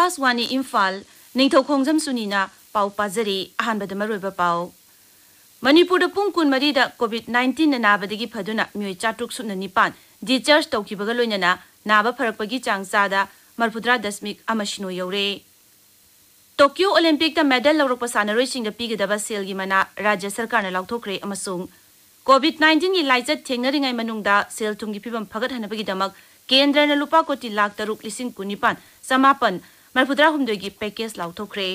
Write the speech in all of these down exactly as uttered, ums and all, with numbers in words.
ꯑꯥꯀꯥꯁꯋꯥꯅꯤ ꯏꯝꯐꯥꯜ, ꯅꯤꯡꯊꯧ ꯈꯣꯡꯖꯝ ꯁꯨꯅꯤꯅ ꯄꯥꯎ ꯄꯥꯖꯔꯤ꯫ ꯑꯍꯥꯟꯕꯗ ꯃꯔꯨꯑꯣꯏꯕ ꯄꯥꯎ꯫ ꯃꯅꯤꯄꯨꯔꯗ ꯄꯨꯡ ꯀꯨꯟꯃꯔꯤꯗ COVID nineteen ꯅꯥꯕꯗꯒꯤ ꯐꯗꯨꯅ ꯃꯤꯑꯣꯏ ꯆꯥꯇ꯭ꯔꯨꯛ ꯁꯨꯞꯅ ꯅꯤꯄꯥꯟ discharge ꯇꯧꯈꯤꯕꯒ ꯂꯣꯏꯅꯅ ꯅꯥꯕ ꯐꯔꯛꯄꯒꯤ ꯆꯥꯡ ꯆꯥꯗ ꯃꯔꯐꯨꯇꯔꯥ ꯗꯁꯃꯤꯛ ꯑꯃ ꯁꯤꯅꯣ ꯌꯧꯔꯦ꯫ ꯇꯣꯀꯤꯌꯣ ꯑꯣꯂꯤꯝꯄꯤꯛꯇ medal ꯂꯧꯔꯛꯄ ꯁꯥꯟꯅꯔꯣꯏꯁꯤꯡꯗ ꯄꯤꯒꯗꯕ ꯁꯦꯜꯒꯤ ꯃꯅꯥ ꯔꯥꯖ꯭ꯌ ꯁꯔꯀꯥꯔꯅ ꯂꯥꯎꯊꯣꯛꯈ꯭ꯔꯦ ꯑꯃꯁꯨꯡ COVID nineteen ꯒꯤ ꯂꯥꯏꯆꯠ ꯊꯦꯡꯅꯔꯤꯉꯩ ꯃꯅꯨꯡꯗ ꯁꯦꯜ ꯊꯨꯝꯒꯤ ꯐꯤꯕꯝ ꯐꯒꯠꯍꯟꯅꯕꯒꯤꯗꯃꯛ ꯀꯦꯟꯗ꯭ꯔꯅ ꯂꯨꯄꯥ ꯀꯣꯇꯤ ꯂꯥꯈ ꯇꯔꯨꯛ ꯂꯤꯁꯤꯡ ꯀꯨꯟꯅꯤꯄꯥꯟ ꯆꯃꯥꯄꯟ ꯃꯔꯐꯨꯇꯔꯥ ꯍꯨꯝꯗꯣꯏꯒꯤ package ꯂꯥꯎꯊꯣꯛꯈ꯭ꯔꯦ꯫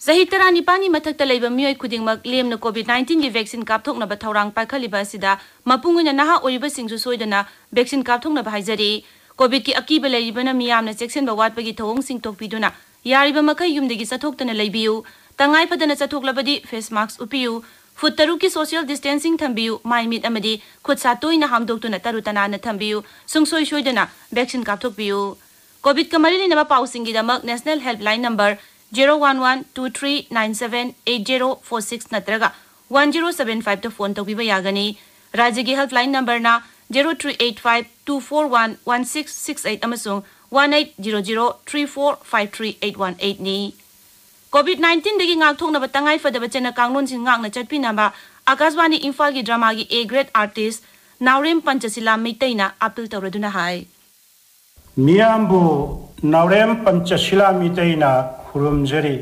ꯆꯍꯤ ꯇꯔꯥꯅꯤꯄꯥꯟꯒꯤ ꯃꯊꯛꯇ ꯂꯩꯕ ꯃꯤꯑꯣꯏ ꯈꯨꯗꯤꯡꯃꯛ ꯂꯦꯝꯅ COVID nineteen ꯒꯤ vaccine ꯀꯥꯞꯊꯣꯛꯅꯕ ꯊꯧꯔꯥꯡ ꯄꯥꯏꯈꯠꯂꯤꯕ ꯑꯁꯤꯗ ꯃꯄꯨꯡ ꯑꯣꯏꯅ ꯅꯍꯥ ꯑꯣꯏꯔꯤꯕꯁꯤꯡꯁꯨ ꯁꯣꯏꯗꯅ vaccine ꯀꯥꯞꯊꯣꯛꯅꯕ ꯍꯥꯏꯖꯔꯤ꯫ COVID ꯀꯤ ꯑꯀꯤꯕ ꯂꯩꯔꯤꯕꯅ ꯃꯤꯌꯥꯝꯅ ꯆꯦꯛꯁꯤꯟꯕ ꯋꯥꯠꯄꯒꯤ ꯊꯧꯑꯣꯡꯁꯤꯡ ꯇꯣꯛꯄꯤꯗꯨꯅ ꯌꯥꯔꯤꯕ ꯃꯈꯩ ꯌꯨꯝꯗꯒꯤ ꯆꯠꯊꯣꯛꯇꯅ ꯂꯩꯕꯤꯌꯨ꯫ ꯇꯉꯥꯏ ꯐꯗꯅ ꯆꯠꯊꯣꯛꯂꯕꯗꯤ face mask ꯎꯞꯄꯤꯌꯨ꯫ Foot ꯇꯔꯨꯛꯀꯤ social distancing ꯊꯝꯕꯤꯌꯨ꯫ ꯃꯥꯏ ꯃꯤꯠ ꯑꯃꯗꯤ ꯈꯨꯠ ꯁꯥ ꯇꯣꯏꯅ ꯍꯥꯝꯗꯣꯛꯇꯨꯅ ꯇꯔꯨ ꯇꯅꯥꯟꯅ ꯊꯝꯕꯤꯌꯨ꯫ ꯁꯨꯡꯁꯣꯏ ꯁꯣꯏꯗꯅ vaccine ꯀꯥꯞꯊꯣꯛꯄꯤꯌꯨ꯫ COVID ꯀ ꯃꯔꯤ ꯂꯩꯅꯕ ꯄꯥꯎꯁꯤꯡꯒꯤꯗꯃꯛ National Helpline Number zero one one two three nine seven eight zero four six ꯅꯠꯇ꯭ꯔꯒ one zero seven five ꯇ phone ꯇꯧꯕꯤꯕ ꯌꯥꯒꯅꯤ꯫ ꯔꯥꯖ꯭ꯌꯒꯤ helpline number ꯅ zero three eight five two four one one six six eight ꯑꯃꯁꯨꯡ one eight zero zero three four five three eight one eight ꯅꯤ꯫ COVID nineteen ꯗꯒꯤ ꯉꯥꯛꯊꯣꯛꯅꯕ ꯇꯉꯥꯏ ꯐꯗꯕ ꯆꯠꯅ ꯀꯥꯡꯂꯣꯟꯁꯤꯡ ꯉꯥꯛꯅ ꯆꯠꯄꯤꯅꯕ ꯑꯥꯀꯥꯁꯕꯥꯅꯤ ꯏꯝꯐꯥꯜꯒꯤ drama ꯒꯤ A grade artist Naorem ꯄꯟꯆꯁꯤꯂꯥ ꯃꯩꯇꯩꯅ appeal ꯇꯧꯔꯗꯨꯅ ꯍꯥꯏ꯫ ꯃꯤꯌꯥꯝꯕꯨ ꯅꯥꯎꯔꯦꯝ ꯄꯟꯆꯁꯤꯂꯥ ꯃꯤꯇꯩꯅ ꯈꯨꯔꯨꯝꯖꯔꯤ꯫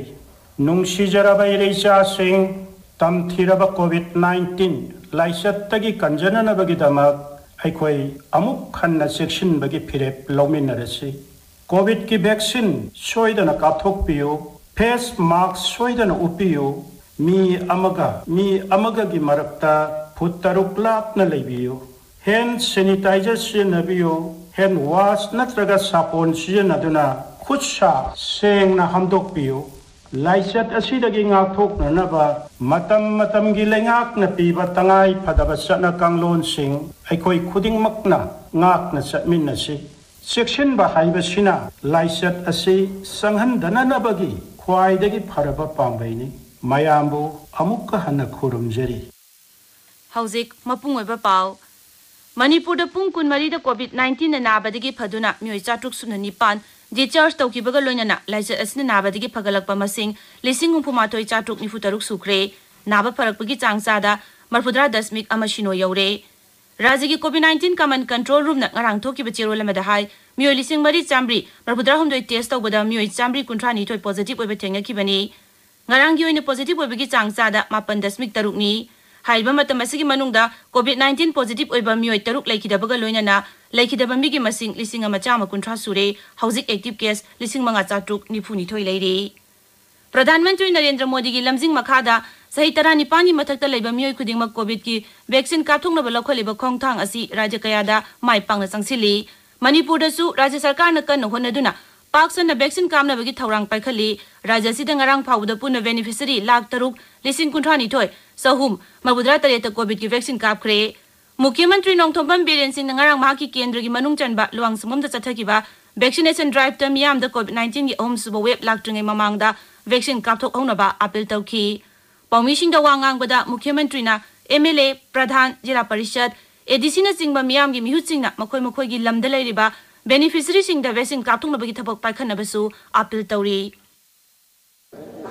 ꯅꯨꯡꯁꯤꯖꯔꯕ ꯏꯔꯩꯆꯥꯁꯤꯡ, ꯇꯝꯊꯤꯔꯕ COVID nineteen ꯂꯥꯏꯆꯠꯇꯒꯤ ꯀꯟꯖꯅꯅꯕꯒꯤꯗꯃꯛ ꯑꯩꯈꯣꯏ ꯑꯃꯨꯛ ꯍꯟꯅ ꯆꯦꯛꯁꯤꯟꯕꯒꯤ ꯐꯤꯔꯦꯞ ꯂꯧꯃꯤꯟꯅꯔꯁꯤ꯫ COVID ꯀꯤ vaccine ꯁꯣꯏꯗꯅ ꯀꯥꯞꯊꯣꯛꯄꯤꯌꯨ꯫ Face mask ꯁꯣꯏꯗꯅ ꯎꯞꯄꯤꯌꯨ꯫ ꯃꯤ ꯑꯃꯒ ꯃꯤ ꯑꯃꯒꯒꯤ ꯃꯔꯛꯇ foot ꯇꯔꯨꯛ ꯂꯥꯞꯅ ꯂꯩꯕꯤꯌꯨ꯫ Hand sanitizer ꯁꯤꯖꯤꯟꯅꯕꯤꯌꯨ꯫ Hand wash ꯅꯠꯇ꯭ꯔꯒ ꯁꯥꯄꯣꯟ ꯁꯤꯖꯤꯟꯅꯗꯨꯅ ꯈꯨꯠ ꯁꯥ ꯁꯦꯡꯅ ꯍꯥꯝꯗꯣꯛꯄꯤꯌꯨ꯫ ꯂꯥꯏꯆꯠ ꯑꯁꯤꯗꯒꯤ ꯉꯥꯛꯊꯣꯛꯅꯅꯕ ꯃꯇꯝ ꯃꯇꯝꯒꯤ ꯂꯩꯉꯥꯛꯅ ꯄꯤꯕ ꯇꯉꯥꯏ ꯐꯗꯕ ꯆꯠꯅ ꯀꯥꯡꯂꯣꯟꯁꯤꯡ ꯑꯩꯈꯣꯏ ꯈꯨꯗꯤꯡꯃꯛꯅ ꯉꯥꯛꯅ ꯆꯠꯃꯤꯟꯅꯁꯤ꯫ ꯆꯦꯛꯁꯤꯟꯕ ꯍꯥꯏꯕꯁꯤꯅ ꯂꯥꯏꯆꯠ ꯑꯁꯤ ꯆꯪꯍꯟꯗꯅꯅꯕꯒꯤ ꯈ꯭ꯋꯥꯏꯗꯒꯤ ꯐꯔꯕ ꯄꯥꯝꯕꯩꯅꯤ꯫ ꯃꯌꯥꯝꯕꯨ ꯑꯃꯨꯛꯀ ꯍꯟꯅ ꯈꯨꯔꯨꯝꯖꯔꯤ꯫ ꯍꯧꯖꯤꯛ ꯃꯄꯨꯡ ꯑꯣꯏꯕ ꯄꯥꯎ꯫ ꯃꯅꯤꯄꯨꯔꯗ ꯄꯨꯡ ꯀꯨꯟꯃꯔꯤꯗ COVID nineteen ꯅ ꯅꯥꯕꯗꯒꯤ ꯐꯗꯨꯅ ꯃꯤꯑꯣꯏ ꯆꯥꯇ꯭ꯔꯨꯛ ꯁꯨꯞꯅ ꯅꯤꯄꯥꯟ discharge ꯇꯧꯈꯤꯕꯒ ꯂꯣꯏꯅꯅ ꯂꯥꯏꯆꯠ ꯑꯁꯤꯅ ꯅꯥꯕꯗꯒꯤ ꯐꯒꯠꯂꯛꯄ ꯃꯁꯤꯡ ꯂꯤꯁꯤꯡ ꯍꯨꯝꯐꯨ ꯃꯥꯊꯣꯏ ꯆꯥꯇ꯭ꯔꯨꯛ ꯅꯤꯐꯨ ꯇꯔꯨꯛ ꯁꯨꯈ꯭ꯔꯦ꯫ ꯅꯥꯕ ꯐꯔꯛꯄꯒꯤ ꯆꯥꯡ ꯆꯥꯗ ꯃꯔꯐꯨꯇꯔꯥ ꯗꯁꯃꯤꯛ ꯑꯃ ꯁꯤꯅꯣ ꯌꯧꯔꯦ꯫ ꯔꯥꯖ꯭ꯌꯒꯤ COVID nineteen Command Control Room ꯅ ꯉꯔꯥꯡ ꯊꯣꯛꯈꯤꯕ ꯆꯦꯔꯣꯜ ꯑꯃꯗ ꯍꯥꯏ, ꯃꯤꯑꯣꯏ ꯂꯤꯁꯤꯡ ꯃꯔꯤ ꯆꯥꯝꯃꯔꯤ ꯃꯔꯐꯨꯇꯔꯥ ꯍꯨꯝꯗꯣꯏ test ꯇꯧꯕꯗ ꯃꯤꯑꯣꯏ ꯆꯥꯝꯃꯔꯤ ꯀꯨꯟꯊ꯭ꯔꯥ ꯅꯤꯊꯣꯏ positive ꯑꯣꯏꯕ ꯊꯦꯡꯅꯈꯤꯕꯅꯤ꯫ ꯉꯔꯥꯡꯒꯤ ꯑꯣꯏꯅ positive ꯑꯣꯏꯕꯒꯤ ꯆꯥꯡ ꯆꯥꯗ ꯃꯥꯄꯟ ꯗꯁꯃꯤꯛ ꯇꯔꯨꯛꯅꯤ꯫ ꯍꯥꯏꯔꯤꯕ ꯃꯇꯝ ꯑꯁꯤꯒꯤ ꯃꯅꯨꯡꯗ COVID nineteen positive ꯑꯣꯏꯕ ꯃꯤꯑꯣꯏ ꯇꯔꯨꯛ ꯂꯩꯈꯤꯗꯕꯒ ꯂꯣꯏꯅꯅ ꯂꯩꯈꯤꯗꯕ ꯃꯤꯒꯤ ꯃꯁꯤꯡ ꯂꯤꯁꯤꯡ ꯑꯃ ꯆꯥꯝꯃ ꯀꯨꯟꯊ꯭ꯔꯥ ꯁꯨꯔꯦ꯫ ꯍꯧꯖꯤꯛ active case ꯂꯤꯁꯤꯡ ꯃꯉꯥ ꯆꯥꯇ꯭ꯔꯨꯛ ꯅꯤꯐꯨ ꯅꯤꯊꯣꯏ ꯂꯩꯔꯤ꯫ ꯄ꯭ꯔꯙꯥꯟ ꯃꯟꯇ꯭ꯔꯤ ꯅꯔꯦꯟꯗ꯭ꯔ ꯃꯣꯗꯤꯒꯤ ꯂꯝꯖꯤꯡ ꯃꯈꯥꯗ ꯆꯍꯤ ꯇꯔꯥꯅꯤꯄꯥꯟꯒꯤ ꯃꯊꯛꯇ ꯂꯩꯕ ꯃꯤꯑꯣꯏ ꯈꯨꯗꯤꯡꯃꯛ COVID ꯀꯤ vaccine ꯀꯥꯞꯊꯣꯛꯅꯕ ꯂꯧꯈꯠꯂꯤꯕ ꯈꯣꯡꯊꯥꯡ ꯑꯁꯤ ꯔꯥꯖ꯭ꯌ ꯀꯌꯥꯗ ꯃꯥꯏ ꯄꯥꯛꯅ ꯆꯪꯁꯤꯜꯂꯤ꯫ ꯃꯅꯤꯄꯨꯔꯗꯁꯨ ꯔꯥꯖ꯭ꯌ ꯁꯔꯀꯥꯔꯅ ꯀꯟꯅ ꯍꯣꯠꯅꯗꯨꯅ ꯄꯥꯛ ꯁꯟꯅ vaccine ꯀꯥꯞꯅꯕꯒꯤ ꯊꯧꯔꯥꯡ ꯄꯥꯏꯈꯠꯂꯤ꯫ ꯔꯥꯖ꯭ꯌ ꯑꯁꯤꯗ ꯉꯔꯥꯡ ꯐꯥꯎꯕꯗ ꯄꯨꯟꯅ beneficiary ꯂꯥꯈ ꯇꯔꯨꯛ ꯂꯤꯁꯤꯡ ꯀꯨꯟꯊ꯭ꯔꯥ ꯅꯤꯊꯣꯏ ꯆꯍꯨꯝ ꯃꯔꯐꯨꯇꯔꯥ ꯇꯔꯦꯠꯇ COVID ꯀꯤ vaccine ꯀꯥꯞꯈ꯭ꯔꯦ꯫ ꯃꯨꯈ꯭ꯌ ꯃꯟꯇ꯭ꯔꯤ ꯅꯣꯡꯊꯣꯝꯕꯝ ꯕꯤꯔꯦꯟ ꯁꯤꯡꯅ ꯉꯔꯥꯡ ꯃꯍꯥꯛꯀꯤ ꯀꯦꯟꯗ꯭ꯔꯒꯤ ꯃꯅꯨꯡ ꯆꯟꯕ ꯂꯨꯋꯥꯡꯁꯪꯕꯝꯗ ꯆꯠꯊꯈꯤꯕ vaccination drive ꯇ ꯃꯤꯌꯥꯝꯗ COVID nineteen ꯒꯤ ꯑꯍꯨꯝꯁꯨꯕ wave ꯂꯥꯛꯇ꯭ꯔꯤꯉꯩ ꯃꯃꯥꯡꯗ vaccine ꯀꯥꯞꯊꯣꯛꯍꯧꯅꯕ appeal ꯇꯧꯈꯤ꯫ ꯄꯥꯎꯃꯤꯁꯤꯡꯗ ꯋꯥ ꯉꯥꯡꯕꯗ ꯃꯨꯈ꯭ꯌ ꯃꯟꯇ꯭ꯔꯤꯅ MLA, ꯄ꯭ꯔꯙꯥꯟ, ꯖꯤꯂꯥ ꯄꯔꯤꯁꯗ, ADC ꯅꯆꯤꯡꯕ ꯃꯤꯌꯥꯝꯒꯤ ꯃꯤꯍꯨꯠꯁꯤꯡꯅ ꯃꯈꯣꯏ ꯃꯈꯣꯏꯒꯤ ꯂꯝꯗ ꯂꯩꯔꯤꯕ beneficiary ꯁꯤꯡꯗ vaccine ꯀꯥꯞꯊꯣꯛꯅꯕꯒꯤ ꯊꯕꯛ ꯄꯥꯏꯈꯠꯅꯕꯁꯨ appeal ꯇꯧꯔꯤ꯫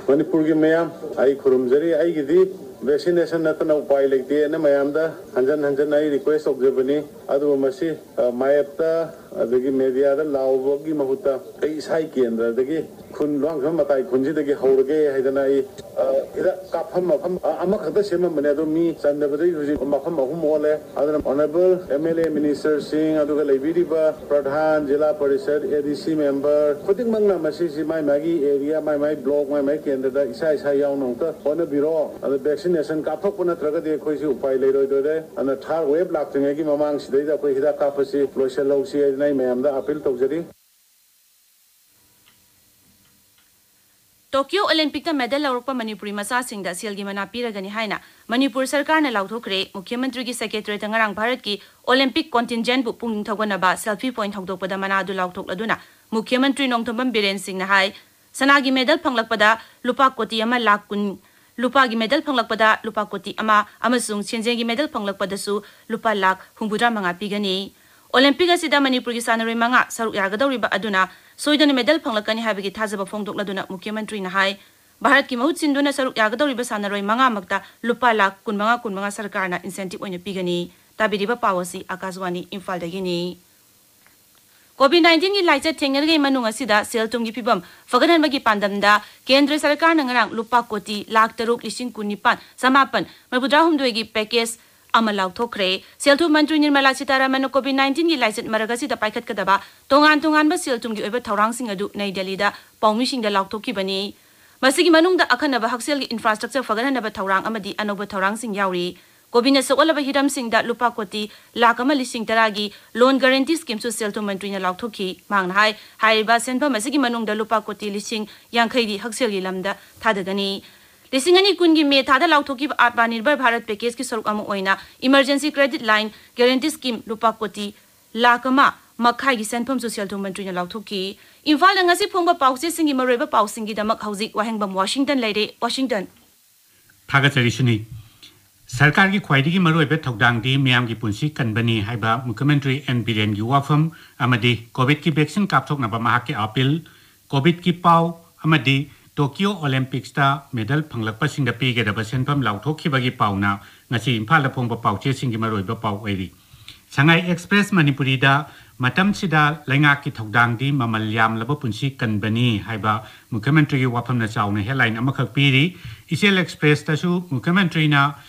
ꯃꯅꯤꯄꯨꯔꯒꯤ ꯃꯌꯥꯝ, ꯑꯩ ꯈꯨꯔꯨꯝꯖꯔꯤ꯫ ꯑꯩꯒꯤꯗꯤ vaccination ꯅꯠꯇꯅ ꯎꯄꯥꯏ ꯂꯩꯇꯦꯅ ꯃꯌꯥꯝꯗ ꯍꯟꯖꯟ ꯍꯟꯖꯟ ꯑꯩ request ꯇꯧꯖꯕꯅꯤ꯫ ꯑꯗꯨꯕꯨ ꯃꯁꯤ, ꯑ, ꯃꯥꯌꯦꯞꯇ ꯑꯗꯒꯤ media ꯗ ꯂꯥꯎꯕꯒꯤ ꯃꯍꯨꯠꯇ ꯑꯩ ꯏꯁꯥꯒꯤ ꯀꯦꯟꯗ꯭ꯔꯗꯒꯤ ꯈꯨꯟ ꯂꯨꯋꯥꯡꯁꯪ ꯃꯇꯥꯏ ꯈꯨꯟꯁꯤꯗꯒꯤ ꯍꯧꯔꯒꯦ ꯍꯥꯏꯗꯅ ꯑꯩ, ꯑ, ꯍꯤꯗꯥꯛ ꯀꯥꯞꯐꯝ ꯃꯐꯝ, ꯑ, ꯑꯃꯈꯛꯇ ꯁꯦꯝꯃꯝꯕꯅꯦ, ꯑꯗꯣ ꯃꯤ ꯆꯟꯗꯕꯗꯒꯤ ꯍꯧꯖꯤꯛ ꯃꯐꯝ ꯑꯍꯨꯝ ꯑꯣꯜꯂꯦ꯫ ꯑꯗꯨꯅ honourable MLA, minister ꯁꯤꯡ, ꯑꯗꯨꯒ ꯂꯩꯕꯤꯔꯤꯕ ꯄ꯭ꯔꯙꯥꯟ, ꯖꯤꯂꯥ ꯄꯔꯤꯁꯗ, ADC member ꯈꯨꯗꯤꯡꯃꯛꯅ ꯃꯁꯤꯁꯤ ꯃꯥꯏ ꯃꯥꯒꯤ area, ꯃꯥꯏ ꯃꯥꯏ block, ꯃꯥꯏ ꯃꯥꯏ ꯀꯦꯟꯗ꯭ꯔꯗ ꯏꯁꯥ ꯏꯁꯥ ꯌꯥꯎꯅ ꯑꯃꯨꯛꯇ ꯍꯣꯠꯅꯕꯤꯔꯣ꯫ ꯑꯗ vaccination ꯀꯥꯞꯊꯣꯛꯄ ꯅꯠꯇ꯭ꯔꯒꯗꯤ ꯑꯩꯈꯣꯏꯁꯤ ꯎꯄꯥꯏ ꯂꯩꯔꯣꯏꯗꯣꯔꯦ꯫ ꯑꯗꯨꯅ third wave ꯂꯥꯛꯇ꯭ꯔꯤꯉꯩꯒꯤ ꯃꯃꯥꯡꯁꯤꯗꯩꯗ ꯑꯩꯈꯣꯏ ꯍꯤꯗꯥꯛ ꯀꯥꯞꯄꯁꯤ ꯂꯣꯏꯁꯤꯜꯍꯧꯁꯤ ꯍꯥꯏꯗꯅ ꯑꯩ ꯃꯌꯥꯝꯗ appeal ꯇꯧꯖꯔꯤ꯫ ꯇꯣꯀꯤꯌꯣ ꯑꯣꯂꯤꯝꯄꯤꯛꯇ ꯃꯦꯗꯜ ꯂꯧꯔꯛꯄ ꯃꯅꯤꯄꯨꯔꯤ ꯃꯆꯥꯁꯤꯡꯗ ꯁꯦꯜꯒꯤ ꯃꯅꯥ ꯄꯤꯔꯒꯅꯤ ꯍꯥꯏꯅ ꯃꯅꯤꯄꯨꯔ ꯁꯔꯀꯥꯔꯅ ꯂꯥꯎꯊꯣꯛꯈ꯭ꯔꯦ꯫ ꯃꯨꯈ꯭ꯌ ꯃꯟꯇ꯭ꯔꯤꯒꯤ ꯁꯦꯀ꯭ꯔꯦꯇꯔꯤꯌꯦꯠꯇ ꯉꯔꯥꯡ ꯚꯥꯔꯠꯀꯤ ꯑꯣꯂꯤꯝꯄꯤꯛ ꯀꯣꯟꯇꯤꯟꯖꯦꯟꯠꯄꯨ ꯄꯨꯛꯅꯤꯡ ꯊꯧꯒꯠꯅꯕ ꯁꯦꯜꯐꯤ ꯄꯣꯏꯟꯠ ꯍꯧꯗꯣꯛꯄꯗ ꯃꯅꯥ ꯑꯗꯨ ꯂꯥꯎꯊꯣꯛꯂꯗꯨꯅ ꯃꯨꯈ꯭ꯌ ꯃꯟꯇ꯭ꯔꯤ ꯅꯣꯡꯊꯣꯝꯕꯝ ꯕꯤꯔꯦꯟ ꯁꯤꯡꯅ ꯍꯥꯏ, ꯁꯅꯥꯒꯤ ꯃꯦꯗꯜ ꯐꯪꯂꯛꯄꯗ ꯂꯨꯄꯥ ꯀꯣꯇꯤ ꯑꯃ ꯂꯥꯈ ꯀꯨꯟ, ꯂꯨꯄꯥꯒꯤ ꯃꯦꯗꯜ ꯐꯪꯂꯛꯄꯗ ꯂꯨꯄꯥ ꯀꯣꯇꯤ ꯑꯃ ꯑꯃꯁꯨꯡ ꯁꯦꯟꯖꯦꯡꯒꯤ ꯃꯦꯗꯜ ꯐꯪꯂꯛꯄꯗꯁꯨ ꯂꯨꯄꯥ ꯂꯥꯈ ꯍꯨꯝꯐꯨꯇꯔꯥ ꯃꯉꯥ ꯄꯤꯒꯅꯤ꯫ ꯑꯣꯂꯤꯝꯄꯤꯛ ꯑꯁꯤꯗ ꯃꯅꯤꯄꯨꯔꯒꯤ ꯁꯥꯟꯅꯔꯣꯏ ꯃꯉꯥ ꯁꯔꯨꯛ ꯌꯥꯒꯗꯧꯔꯤꯕ ꯑꯗꯨꯅ ꯁꯣꯏꯗꯅ ꯃꯦꯗꯜ ꯐꯪꯂꯛꯀꯅꯤ ꯍꯥꯏꯕꯒꯤ ꯊꯥꯖꯕ ꯐꯣꯡꯗꯣꯛꯂꯗꯨꯅ ꯃꯨꯈ꯭ꯌ ꯃꯟꯇ꯭ꯔꯤꯅ ꯍꯥꯏ, ꯚꯥꯔꯠꯀꯤ ꯃꯍꯨꯠ ꯁꯤꯟꯗꯨꯅ ꯁꯔꯨꯛ ꯌꯥꯒꯗꯧꯔꯤꯕ ꯁꯥꯟꯅꯔꯣꯏ ꯃꯉꯥꯃꯛꯇ ꯂꯨꯄꯥ ꯂꯥꯈ ꯀꯨꯟꯃꯉꯥ, ꯀꯨꯟꯃꯉꯥ ꯁꯔꯀꯥꯔꯅ ꯏꯟꯁꯦꯟꯇꯤꯚ ꯑꯣꯏꯅ ꯄꯤꯒꯅꯤ꯫ ꯇꯥꯕꯤꯔꯤꯕ ꯄꯥꯎ ꯑꯁꯤ ꯑꯀꯥꯁꯕꯥꯅꯤ ꯏꯝꯐꯥꯜꯗꯒꯤꯅꯤ꯫ ꯀꯣꯚꯤꯗ ꯅꯥꯏꯟꯇꯤꯟꯒꯤ ꯂꯥꯏꯆꯠ ꯊꯦꯡꯅꯔꯤꯉꯩ ꯃꯅꯨꯡ ꯑꯁꯤꯗ ꯁꯦꯜ ꯊꯨꯝꯒꯤ ꯐꯤꯕꯝ ꯐꯒꯠꯍꯟꯕꯒꯤ ꯄꯥꯟꯗꯝꯗ ꯀꯦꯟꯗ꯭ꯔ ꯁꯔꯀꯥꯔꯅ ꯉꯔꯥꯡ ꯂꯨꯄꯥ ꯀꯣꯇꯤ ꯂꯥꯈ ꯇꯔꯨꯛ ꯂꯤꯁꯤꯡ ꯀꯨꯟꯅꯤꯄꯥꯟ ꯆꯃꯥꯄꯟ ꯃꯔꯤꯐꯨꯇꯔꯥꯍꯨꯝꯗꯣꯏꯒꯤ ꯄꯦꯀꯦꯖ ꯑꯃ ꯂꯥꯎꯊꯣꯛꯈ꯭ꯔꯦ꯫ ꯁꯦꯜ ꯊꯨꯝ ꯃꯟꯇ꯭ꯔꯤ ꯅꯤꯔꯃꯂꯥ ꯁꯤꯇꯥꯔꯥꯃꯟꯅ ꯀꯣꯚꯤꯗ ꯅꯥꯏꯟꯇꯤꯟꯒꯤ ꯂꯥꯏꯆꯠ ꯃꯔꯛ ꯑꯁꯤꯗ ꯄꯥꯏꯈꯠꯀꯗꯕ ꯇꯣꯉꯥꯟ ꯇꯣꯉꯥꯟꯕ ꯁꯦꯜ ꯊꯨꯝꯒꯤ ꯑꯣꯏꯕ ꯊꯧꯔꯥꯡꯁꯤꯡ ꯑꯗꯨ ꯅꯩ ꯗꯦꯜꯂꯤꯗ ꯄꯥꯎꯃꯤꯁꯤꯡꯗ ꯂꯥꯎꯊꯣꯛꯈꯤꯕꯅꯤ꯫ ꯃꯁꯤꯒꯤ ꯃꯅꯨꯡꯗ ꯑꯈꯟꯅꯕ ꯍꯛꯁꯦꯜꯒꯤ ꯏꯟꯐ꯭ꯔꯥꯁ꯭ꯇ꯭ꯔꯛꯆꯔ ꯐꯒꯠꯍꯟꯅꯕ ꯊꯧꯔꯥꯡ ꯑꯃꯗꯤ ꯑꯅꯧꯕ ꯊꯧꯔꯥꯡꯁꯤꯡ ꯌꯥꯎꯔꯤ꯫ ꯀꯣꯚꯤꯗꯅ ꯁꯣꯛꯍꯜꯂꯕ ꯍꯤꯔꯝꯁꯤꯡꯗ ꯂꯨꯄꯥ ꯀꯣꯇꯤ ꯂꯥꯈ ꯑꯃ ꯂꯤꯁꯤꯡ ꯇꯔꯥꯒꯤ ꯂꯣꯟ ꯒꯥꯔꯦꯟꯇꯤ ꯁ꯭ꯀꯤꯝꯁꯨ ꯁꯦꯜ ꯊꯨꯝ ꯃꯟꯇ꯭ꯔꯤꯅ ꯂꯥꯎꯊꯣꯛꯈꯤ꯫ ꯃꯍꯥꯛꯅ ꯍꯥꯏ, ꯍꯥꯏꯔꯤꯕ ꯁꯦꯟꯐꯝ ꯑꯁꯤꯒꯤ ꯃꯅꯨꯡꯗ ꯂꯨꯄꯥ ꯀꯣꯇꯤ ꯂꯤꯁꯤꯡ ꯌꯥꯡꯈꯩꯗꯤ ꯍꯛꯁꯦꯜꯒꯤ ꯂꯝꯗ ꯊꯥꯗꯒꯅꯤ꯫ ꯂꯤꯁꯤꯡ ꯑꯅꯤ ꯀꯨꯟꯒꯤ ꯃꯦ ꯊꯥꯗ ꯂꯥꯎꯊꯣꯛꯈꯤꯕ ꯑꯥꯠꯃꯅꯤꯔꯚꯔ ꯚꯥꯔꯠ ꯄꯦꯀꯦꯖꯀꯤ ꯁꯔꯨꯛ ꯑꯃ ꯑꯣꯏꯅ emergency credit line guarantee scheme ꯂꯨꯄꯥ ꯀꯣꯇꯤ ꯂꯥꯈ ꯑꯃ ꯃꯈꯥꯏꯒꯤ ꯁꯦꯟꯐꯝꯁꯨ ꯁꯦꯜ ꯊꯨꯝ ꯃꯟꯇ꯭ꯔꯤꯅ ꯂꯥꯎꯊꯣꯛꯈꯤ꯫ ꯏꯝꯐꯥꯜꯗ ꯉꯁꯤ ꯐꯣꯡꯕ ꯄꯥꯎꯆꯦꯁꯤꯡꯒꯤ ꯃꯔꯨꯑꯣꯏꯕ ꯄꯥꯎꯁꯤꯡꯒꯤꯗꯃꯛ ꯍꯧꯖꯤꯛ ꯋꯥꯍꯦꯡꯕꯝ ꯋꯥꯁꯤꯡꯇꯟ ꯂꯩꯔꯦ꯫ ꯋꯥꯁꯤꯡꯇꯟ꯫ ꯊꯥꯒꯠꯆꯔꯤ ꯁꯨꯅꯤ꯫ ꯁꯔꯀꯥꯔꯒꯤ ꯈ꯭ꯋꯥꯏꯗꯒꯤ ꯃꯔꯨꯑꯣꯏꯕ ꯊꯧꯗꯥꯡꯗꯤ ꯃꯤꯌꯥꯝꯒꯤ ꯄꯨꯟꯁꯤ ꯀꯟꯕꯅꯤ ꯍꯥꯏꯕ ꯃꯨꯈ꯭ꯌ ꯃꯟꯇ꯭ꯔꯤ ꯑꯦꯟ ꯕꯤꯔꯦꯟꯒꯤ ꯋꯥꯐꯝ ꯑꯃꯗꯤ ꯀꯣꯚꯤꯗꯀꯤ ꯚꯦꯛꯁꯤꯟ ꯀꯥꯞꯊꯣꯛꯅꯕ ꯃꯍꯥꯛꯀꯤ ꯑꯥꯄꯤꯜ, ꯀꯣꯚꯤꯗꯀꯤ ꯄꯥꯎ ꯑꯃꯗꯤ ꯇꯣꯀꯤꯌꯣ ꯑꯣꯂꯤꯝꯄꯤꯛꯁꯇ ꯃꯦꯗꯜ ꯐꯪꯂꯛꯄꯁꯤꯡꯗ ꯄꯤꯒꯗꯕ ꯁꯦꯟꯐꯝ ꯂꯥꯎꯊꯣꯛꯈꯤꯕꯒꯤ ꯄꯥꯎꯅ ꯉꯁꯤ ꯏꯝꯐꯥꯜꯗ ꯐꯣꯡꯕ ꯄꯥꯎꯆꯦꯁꯤꯡꯒꯤ ꯃꯔꯨꯑꯣꯏꯕ ꯄꯥꯎ ꯑꯣꯏꯔꯤ꯫ ꯁꯉꯥꯏ ꯑꯦꯛꯁꯄ꯭ꯔꯦꯁ ꯃꯅꯤꯄꯨꯔꯤꯗ ꯃꯇꯝꯁꯤꯗ ꯂꯩꯉꯥꯛꯀꯤ ꯊꯧꯗꯥꯡꯗꯤ ꯃꯃꯜ ꯌꯥꯝꯂꯕ ꯄꯨꯟꯁꯤ ꯀꯟꯕꯅꯤ ꯍꯥꯏꯕ ꯃꯨꯈ꯭ꯌ ꯃꯟꯇ꯭ꯔꯤꯒꯤ ꯋꯥꯐꯝꯅ ꯆꯥꯎꯅ ꯍꯦꯗꯂꯥꯏꯟ ꯑꯃꯈꯛ ꯄꯤꯔꯤ꯫ ꯏꯆꯦꯜ ꯑꯦꯛꯁꯄ꯭ꯔꯦꯁꯇꯁꯨ ꯃꯨꯈ꯭ꯌ ꯃꯟꯇ꯭ꯔꯤꯅ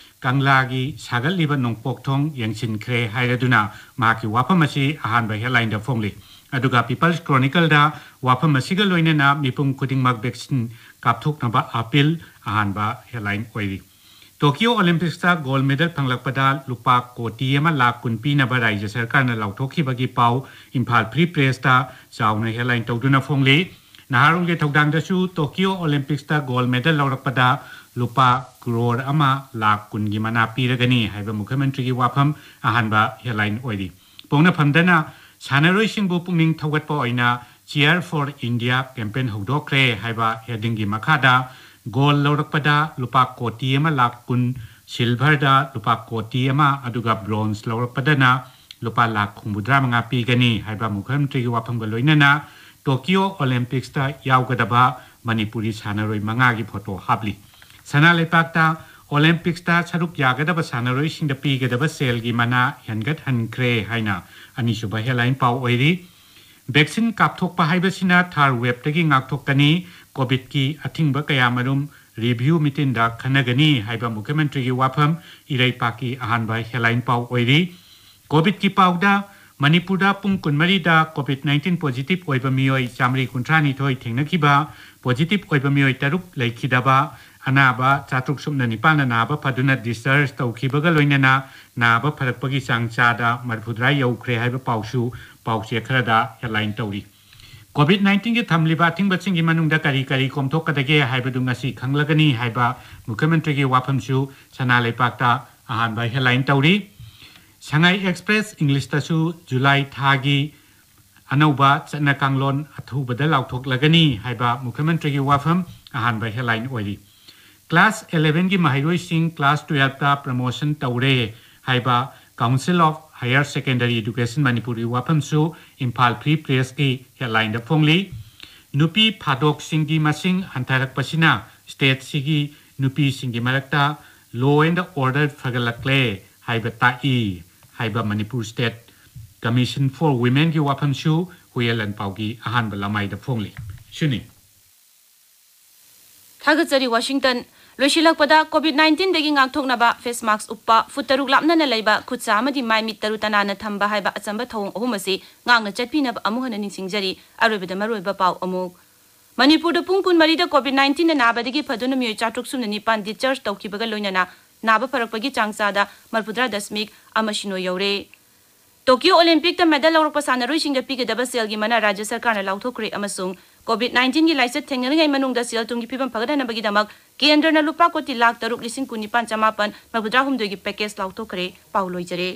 ꯀꯪꯂꯥꯒꯤ ꯁꯥꯒꯠꯂꯤꯕ ꯅꯣꯡꯄꯣꯛ ꯊꯣꯡ ꯌꯦꯡꯁꯤꯟꯈ꯭ꯔꯦ ꯍꯥꯏꯔꯗꯨꯅ ꯃꯍꯥꯛꯀꯤ ꯋꯥꯐꯝ ꯑꯁꯤ ꯑꯍꯥꯟꯕ ꯍꯦꯗꯂꯥꯏꯟꯗ ꯐꯣꯡꯂꯤ꯫ ꯑꯗꯨꯒ ꯄꯤꯄꯜꯁ ꯀ꯭ꯔꯣꯅꯤꯀꯜꯗ ꯋꯥꯐꯝ ꯑꯁꯤꯒ ꯂꯣꯏꯅꯅ ꯃꯤꯄꯨꯝ ꯈꯨꯗꯤꯡꯃꯛ ꯚꯦꯛꯁꯤꯟ ꯀꯥꯞꯊꯣꯛꯅꯕ ꯑꯥꯄꯤꯜ ꯑꯍꯥꯟꯕ ꯍꯦꯗꯂꯥꯏꯟ ꯑꯣꯏꯔꯤ꯫ ꯇꯣꯀꯤꯌꯣ ꯑꯣꯂꯤꯝꯄꯤꯛꯁꯇ ꯒꯣꯜꯗ ꯃꯦꯗꯜ ꯐꯪꯂꯛꯄꯗ ꯂꯨꯄꯥ ꯀꯣꯇꯤ ꯑꯃ ꯂꯥꯈ ꯀꯨꯟ ꯄꯤꯅꯕ ꯔꯥꯖ꯭ꯌ ꯁꯔꯀꯥꯔꯅ ꯂꯥꯎꯊꯣꯛꯈꯤꯕꯒꯤ ꯄꯥꯎ ꯏꯝꯐꯥꯜ ꯐ꯭ꯔꯤ ꯄ꯭ꯔꯦꯁꯇ ꯆꯥꯎꯅ ꯍꯦꯗꯂꯥꯏꯟ ꯇꯧꯗꯨꯅ ꯐꯣꯡꯂꯤ꯫ ꯅꯍꯥꯔꯣꯜꯒꯤ ꯊꯧꯗꯥꯡꯗꯁꯨ ꯇꯣꯀꯤꯌꯣ ꯑꯣꯂꯦꯝꯄꯤꯛꯁꯇ ꯒꯣꯜ ꯃꯦꯗꯜ ꯂꯧꯔꯛꯄꯗ ꯂꯨꯄꯥ ꯀ꯭ꯔꯣꯔ ꯑꯃ ꯂꯥꯈ ꯀꯨꯟꯒꯤ ꯃꯅꯥ ꯄꯤꯔꯒꯅꯤ ꯍꯥꯏꯕ ꯃꯨꯈ꯭ꯌꯃꯟꯇ꯭ꯔꯤꯒꯤ ꯋꯥꯐꯝ ꯑꯍꯥꯟꯕ ꯍꯦꯗꯂꯥꯏꯟ ꯑꯣꯏꯔꯤ꯫ ꯄꯣꯛꯅꯐꯝꯗꯅ ꯁꯥꯟꯅꯔꯣꯏꯁꯤꯡꯕꯨ ꯄꯨꯛꯅꯤꯡ ꯊꯧꯒꯠꯄ ꯑꯣꯏꯅ Cheer for India campaign ꯍꯧꯗꯣꯛꯈ꯭ꯔꯦ ꯍꯥꯏꯕ ꯍꯦꯗꯤꯡꯒꯤ ꯃꯈꯥꯗ ꯒꯣꯜ ꯂꯧꯔꯛꯄꯗ ꯂꯨꯄꯥ ꯀꯣꯇꯤ ꯑꯃ ꯂꯥꯈ ꯀꯨꯟ, ꯁꯤꯜꯚꯔꯗ ꯂꯨꯄꯥ ꯀꯣꯇꯤ ꯑꯃ, ꯑꯗꯨꯒ ꯕ꯭ꯔꯣꯟꯖ ꯂꯧꯔꯛꯄꯗꯅ ꯂꯨꯄꯥ ꯂꯥꯈ ꯍꯨꯝꯐꯨꯇꯔꯥ ꯃꯉꯥ ꯄꯤꯒꯅꯤ ꯍꯥꯏꯕ ꯃꯨꯈ꯭ꯌꯃꯟꯇ꯭ꯔꯤꯒꯤ ꯋꯥꯐꯝꯒ ꯂꯣꯏꯅꯅ ꯇꯣꯀꯤꯌꯣ ꯑꯣꯂꯦꯝꯄꯤꯛꯁꯇ ꯌꯥꯎꯒꯗꯕ ꯃꯅꯤꯄꯨꯔꯤ ꯁꯥꯟꯅꯔꯣꯏ ꯃꯉꯥꯒꯤ ꯐꯣꯇꯣ ꯍꯥꯞꯂꯤ꯫ ꯁꯅꯥ ꯂꯩꯄꯥꯛꯇ ꯑꯣꯂꯦꯝꯄꯤꯛꯁꯇ ꯁꯔꯨꯛ ꯌꯥꯒꯗꯕ ꯁꯥꯟꯅꯔꯣꯏꯁꯤꯡꯗ ꯄꯤꯒꯗꯕ ꯁꯦꯜꯒꯤ ꯃꯅꯥ ꯍꯦꯟꯒꯠꯍꯟꯈ꯭ꯔꯦ ꯍꯥꯏꯅ ꯑꯅꯤꯁꯨꯕ ꯍꯦꯗꯂꯥꯏꯟ ꯄꯥꯎ ꯑꯣꯏꯔꯤ꯫ ꯚꯦꯛꯁꯤꯟ ꯀꯥꯞꯊꯣꯛꯄ ꯍꯥꯏꯕꯁꯤꯅ ꯊꯥꯔ ꯋꯦꯕꯇꯒꯤ ꯉꯥꯛꯊꯣꯛꯀꯅꯤ, ꯀꯣꯚꯤꯗꯀꯤ ꯑꯊꯤꯡꯕ ꯀꯌꯥꯃꯔꯨꯝ ꯔꯤꯚꯤꯌꯨ ꯃꯤꯇꯤꯟꯗ ꯈꯟꯅꯒꯅꯤ ꯍꯥꯏꯕ ꯃꯨꯈ꯭ꯌꯃꯟꯇ꯭ꯔꯤꯒꯤ ꯋꯥꯐꯝ ꯏꯔꯩꯄꯥꯛꯀꯤ ꯑꯍꯥꯟꯕ ꯍꯦꯗꯂꯥꯏꯟ ꯄꯥꯎ ꯑꯣꯏꯔꯤ꯫ ꯀꯣꯚꯤꯗꯀꯤ ꯄꯥꯎꯗ ꯃꯅꯤꯄꯨꯔꯗ ꯄꯨꯡ ꯀꯨꯟꯃꯔꯤꯗ ꯀꯣꯚꯤꯗ ꯅꯥꯏꯟꯇꯤꯟ ꯄꯣꯖꯤꯇꯤꯚ ꯑꯣꯏꯕ ꯃꯤꯑꯣꯏ ꯆꯥꯃꯔꯤ ꯀꯨꯟꯊ꯭ꯔꯥꯅꯤꯊꯣꯏ ꯊꯦꯡꯅꯈꯤꯕ, ꯄꯣꯖꯤꯇꯤꯚ ꯑꯣꯏꯕ ꯃꯤꯑꯣꯏ ꯇꯔꯨꯛ ꯂꯩꯈꯤꯗꯕ, ꯑꯅꯥꯕ ꯆꯥꯇ꯭ꯔꯨꯛ ꯁꯨꯞꯅ ꯅꯤꯄꯥꯟꯅ ꯅꯥꯕ ꯐꯗꯨꯅ ꯗꯤꯁꯆꯥꯔꯖ ꯇꯧꯈꯤꯕꯒ ꯂꯣꯏꯅꯅ ꯅꯥꯕ ꯐꯔꯛꯄꯒꯤ ꯆꯥꯡ ꯆꯥꯗ ꯃꯔꯤꯐꯨꯇꯔꯥ ꯌꯧꯈ꯭ꯔꯦ ꯍꯥꯏꯕ ꯄꯥꯎꯁꯨ ꯄꯥꯎꯆꯦ ꯈꯔꯗ ꯍꯦꯗꯂꯥꯏꯟ ꯇꯧꯔꯤ꯫ ꯀꯣꯚꯤꯗ ꯅꯥꯏꯟꯇꯤꯟꯒꯤ ꯊꯝꯂꯤꯕ ꯑꯊꯤꯡꯕꯁꯤꯡꯒꯤ ꯃꯅꯨꯡꯗ ꯀꯔꯤ ꯀꯔꯤ ꯀꯣꯝꯊꯣꯛꯀꯗꯒꯦ ꯍꯥꯏꯕꯗꯨ ꯉꯁꯤ ꯈꯪꯂꯒꯅꯤ ꯍꯥꯏꯕ ꯃꯨꯈ꯭ꯌꯃꯟꯇ꯭ꯔꯤꯒꯤ ꯋꯥꯐꯝꯁꯨ ꯁꯅꯥ ꯂꯩꯄꯥꯛꯇ ꯑꯍꯥꯟꯕ ꯍꯦꯗꯂꯥꯏꯟ ꯇꯧꯔꯤ꯫ ꯁꯉꯥꯏ ꯑꯦꯛꯁꯄ꯭ꯔꯦꯁ ꯏꯪꯂꯤꯁꯇꯁꯨ ꯖꯨꯂꯥꯏ ꯊꯥꯒꯤ ꯑꯅꯧꯕ ꯆꯠꯅ ꯀꯥꯡꯂꯣꯟ ꯑꯊꯨꯕꯗ ꯂꯥꯎꯊꯣꯛꯂꯒꯅꯤ ꯍꯥꯏꯕ ꯃꯨꯈ꯭ꯌꯃꯟꯇ꯭ꯔꯤꯒꯤ ꯋꯥꯐꯝ ꯑꯍꯥꯟꯕ ꯍꯦꯗꯂꯥꯏꯟ ꯑꯣꯏꯔꯤ꯫ ꯀ꯭ꯂꯥꯁ ꯏꯂꯦꯚꯦꯟꯒꯤ ꯃꯍꯩꯔꯣꯏꯁꯤꯡ ꯀ꯭ꯂꯥꯁ ꯇꯨꯌꯦꯜꯞꯇ ꯄ꯭ꯔꯃꯣꯁꯟ ꯇꯧꯔꯦ ꯍꯥꯏꯕ Council of Higher Secondary Education ꯃꯅꯤꯄꯨꯔꯒꯤ ꯋꯥꯐꯝꯁꯨ ꯏꯝꯐꯥꯜ ꯐ꯭ꯔꯤ ꯄ꯭ꯔꯦꯁꯀꯤ ꯍꯦꯗꯂꯥꯏꯟꯗ ꯐꯣꯡꯂꯤ꯫ ꯅꯨꯄꯤ ꯐꯥꯗꯣꯛꯁꯤꯡꯒꯤ ꯃꯁꯤꯡ ꯍꯟꯊꯔꯛꯄꯁꯤꯅ ꯁ꯭ꯇꯦꯠꯁꯤꯒꯤ ꯅꯨꯄꯤꯁꯤꯡꯒꯤ ꯃꯔꯛꯇ law and order ꯐꯒꯠꯂꯛꯂꯦ ꯍꯥꯏꯕ ꯇꯥꯛꯏ ꯍꯥꯏꯕ Manipur State Commission for Womenꯒꯤ ꯋꯥꯐꯝꯁꯨ ꯍꯨꯏꯌꯦꯟ ꯂꯥꯟꯄꯥꯎꯒꯤ ꯑꯍꯥꯟꯕ ꯂꯃꯥꯏꯗ ꯐꯣꯡꯂꯤ꯫ ꯁꯤꯅꯤ꯫ ꯊꯥꯒꯠꯆꯔꯤ ꯋꯥꯁꯤꯡꯇꯟ꯫ ꯂꯣꯏꯁꯤꯜꯂꯛꯄꯗ, ꯀꯣꯚꯤꯗ ꯅꯥꯏꯟꯇꯤꯟꯗꯒꯤ ꯉꯥꯛꯊꯣꯛꯅꯕ ꯐꯦꯁ ꯃꯥꯛꯁ ꯎꯞꯄ, ꯐꯨꯠ ꯇꯔꯨꯛ ꯂꯥꯞꯅꯅ ꯂꯩꯕ, ꯈꯨꯠ ꯁꯥ ꯑꯃꯗꯤ ꯃꯥꯏ ꯃꯤꯠ ꯇꯔꯨ ꯇꯅꯥꯟꯅ ꯊꯝꯕ ꯍꯥꯏꯕ ꯑꯆꯝꯕ ꯊꯧꯑꯣꯡ ꯑꯍꯨꯝ ꯑꯁꯤ ꯉꯥꯛꯅ ꯆꯠꯄꯤꯅꯕ ꯑꯃꯨꯛ ꯍꯟꯅ ꯅꯤꯡꯁꯤꯡꯖꯔꯤ꯫ ꯑꯔꯣꯏꯕꯗ ꯃꯔꯨꯑꯣꯏꯕ ꯄꯥꯎ ꯑꯃꯨꯛ꯫ ꯃꯅꯤꯄꯨꯔꯗ ꯄꯨꯡ ꯀꯨꯟꯃꯔꯤꯗ ꯀꯣꯚꯤꯗ ꯅꯥꯏꯟꯇꯤꯟꯅ ꯅꯥꯕꯗꯒꯤ ꯐꯗꯨꯅ ꯃꯤꯑꯣꯏ ꯆꯥꯇ꯭ꯔꯨꯛ ꯁꯨꯞꯅ ꯅꯤꯄꯥꯟ ꯗꯤꯁꯆꯥꯔꯖ ꯇꯧꯈꯤꯕꯒ ꯂꯣꯏꯅꯅ ꯅꯥꯕ ꯐꯔꯛꯄꯒꯤ ꯆꯥꯡ ꯆꯥꯗ ꯃꯔꯤꯐꯨꯇꯔꯥ ꯗꯁꯃꯤꯛ ꯑꯃ ꯁꯤꯅꯣ ꯌꯧꯔꯦ꯫ ꯇꯣꯀꯤꯌꯣ ꯑꯣꯂꯤꯝꯄꯤꯛꯇ ꯃꯦꯗꯜ ꯂꯧꯔꯛꯄ ꯁꯥꯟꯅꯔꯣꯏꯁꯤꯡꯗ ꯄꯤꯒꯗꯕ ꯁꯦꯜꯒꯤ ꯃꯅꯥ ꯔꯥꯖ꯭ꯌ ꯁꯔꯀꯥꯔꯅ ꯂꯥꯎꯊꯣꯛꯈ꯭ꯔꯦ ꯑꯃꯁꯨꯡ COVID nineteen ꯒꯤ ꯂꯥꯏꯆꯠ ꯊꯦꯡꯅꯔꯤꯉꯩ ꯃꯅꯨꯡꯗ ꯁꯦꯜ ꯊꯨꯝꯒꯤ ꯐꯤꯕꯝ ꯐꯒꯠꯍꯟꯅꯕꯒꯤꯗꯃꯛ ꯀꯦꯟꯗ꯭ꯔꯅ ꯂꯨꯄꯥ ꯀꯣꯇꯤ ꯂꯥꯈ ꯇꯔꯨꯛ ꯂꯤꯁꯤꯡ ꯀꯨꯟꯅꯤꯄꯥꯟ ꯆꯃꯥꯄꯟ ꯃꯔꯤꯐꯨꯇꯔꯥꯍꯨꯝꯗꯣꯏꯒꯤ package ꯂꯥꯎꯊꯣꯛꯈ꯭ꯔꯦ꯫ ꯄꯥꯎ ꯂꯣꯏꯖꯔꯦ꯫